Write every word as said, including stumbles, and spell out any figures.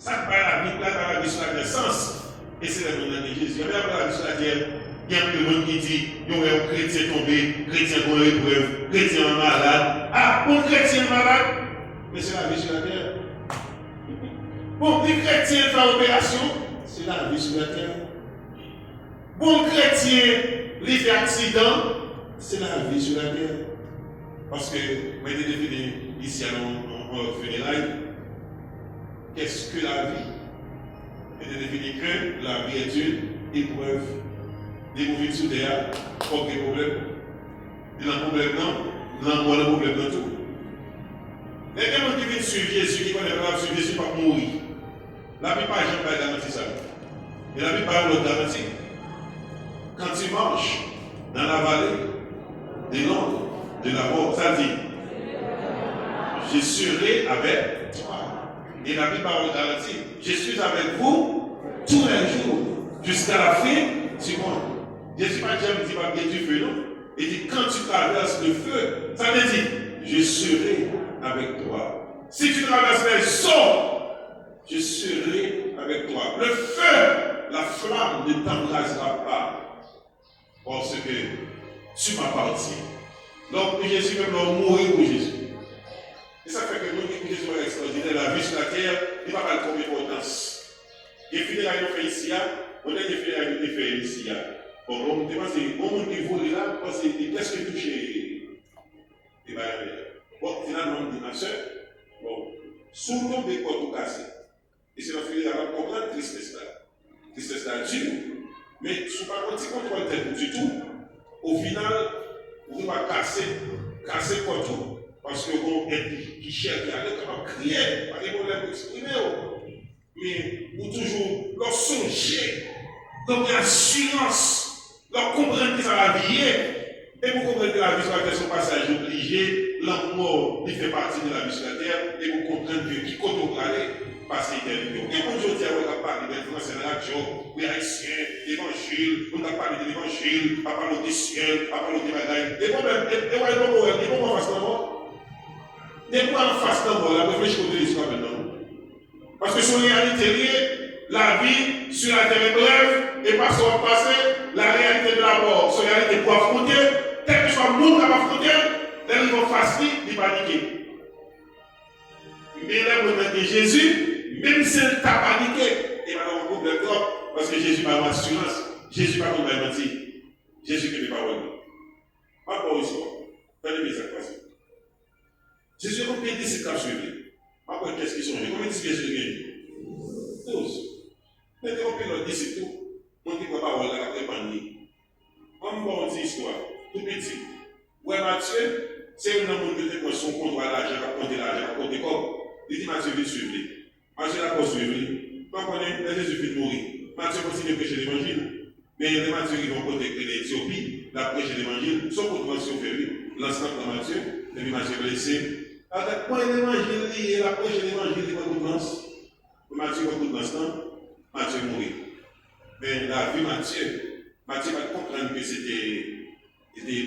Sa k bay lavi, sa k bay lavi sou latè sans. E se lè moun nan gen Jezi. Anben apre lavi sou latè, gen anpil moun ki di, yo wè yon kretyen tonbe, kretyen gen yon eprèv, kretyen an malad. A, bon, kretyen malad, men se lavi sou latè. Bon, li kretyen fè operasyon, se lavi sou latè. Bon, kretyen, li fè aksidan, se lavi sou latè. Paske, mwen te defini isi a nan yon lòt fineray. Qu'est-ce que la vie? Mwen te defini que la vie est une épreuve. Depi w vin sou tè a, fòk gen pwoblèm. E nan pwoblèm nan, lanmò nan pwoblèm nan tou. Lè gen moun ki vin swiv Jezi, ki konnen lè l ap swiv Jezi, l p ap mouri. Labib pa janm bay garanti sa. E Labib bay yon lòt garanti. Quand tu marches dans la vallée de l'ombre de la mort, sa di, je serai avec toi. E Labib bay yon garanti, je suis avec vous tous les jours, jusqu'à la fin du monde. Jezi pa t janm di p ap gen dife, non. Li di, quand tu traverses le feu, sa vle di, je serai avec toi. Si tu traverses les eaux, je serai avec toi. Le feu, la flamme ne t'embrasera pas, parce que tu m'appartiens. Donk, pou Jezi, menm lè w mouri pou Jezi. E sa k fè ke moun ki pou Jezi bagay ekstraòdinè, lavi sou latè, li pa bay l twòp enpòtans. Gen fineray nou fè isi a, yon dènye fineray nou te fè isi a. Bon, bon, m te panse, bon, moun ki voye la, m panse li prèske touche e bagay la. Bon, finalman, m di, ma sè, bon, si w tonbe kò w kase, e se nan fineray la w ap konprann tristès la. Tristès la di, men si w pa gen ti kontwòl tèt ou ditou, o final, ou gen dwa kase, kase kò tou, paske w gen yon èt ki, ki chè ki ale, w kapab kriye, pa gen pwoblèm pou eksprime w. Men ou toujou, lè w sonje, lè w gen asirans, lè w konprann kisa lavi ye, epi w konprann ke lavi sou latè se yon pasaj oblije, lanmò, li fè pati de lavi sou latè, epi w konprann ke ki kote w prale, pase etènite w. Gen moun jodi a, w wè k ap pale bèl fransè nan radyo, wi ayisyen, levanjil, moun k ap pale de levanjil, ap pale w de syèl, ap pale w de bagay. E pwoblèm, e, e w al poko wè l, li poko anfas lanmò. Depi w anfas lanmò, l ap reflechi kote l ye sou latè nan. Paske se yon reyalite li ye, lavi sou latè e brèv, e pa sa w ap pase, la reyalite de la mò, se yon reyalite pou afwonte, kèlkeswa moun k ap afwonte l, lè l rive anfas li, li panike. Men lè moun nan gen Jezi, menm si l ta panike, e pa yon pwoblèm twòp, paske Jezi ba yon asirans, Jezi pa konn bay manti, Jezi kenbe pawòl li. M ap ba w istwa, tande byen sa k pase. Jezi te konn gen disip k ap swiv li. M ap wè kiyès ki sonje. Konbyen disip Jezi te genyen? Douz. Men te gen anpil lòt disip tou. Moun ki pran pawòl la, k ap repann li. An m ba w yon ti istwa. Tou piti. Ou wè Matye, se youn nan moun yo te pran sou yon kontwa lajan, k ap konte lajan, k ap konte kòb. Li di Matye vin swiv li. Matye dakò swiv li. Pa konnen, lè Jezi fin mouri, Matye kontinye preche levanjil. Men lè Matye rive yon kote k rele Etyopi, l ap preche levanjil. Se yon kout lans yo fè, wi. Lans lan pran Matye, epi Matye blese. Atè, pran levanjil li ye, l ap preche levanjil, li pran kout lans. Matye pran kout lans lan, Matye mouri. Men lavi Matye, Matye pa t konprann ke se te, se te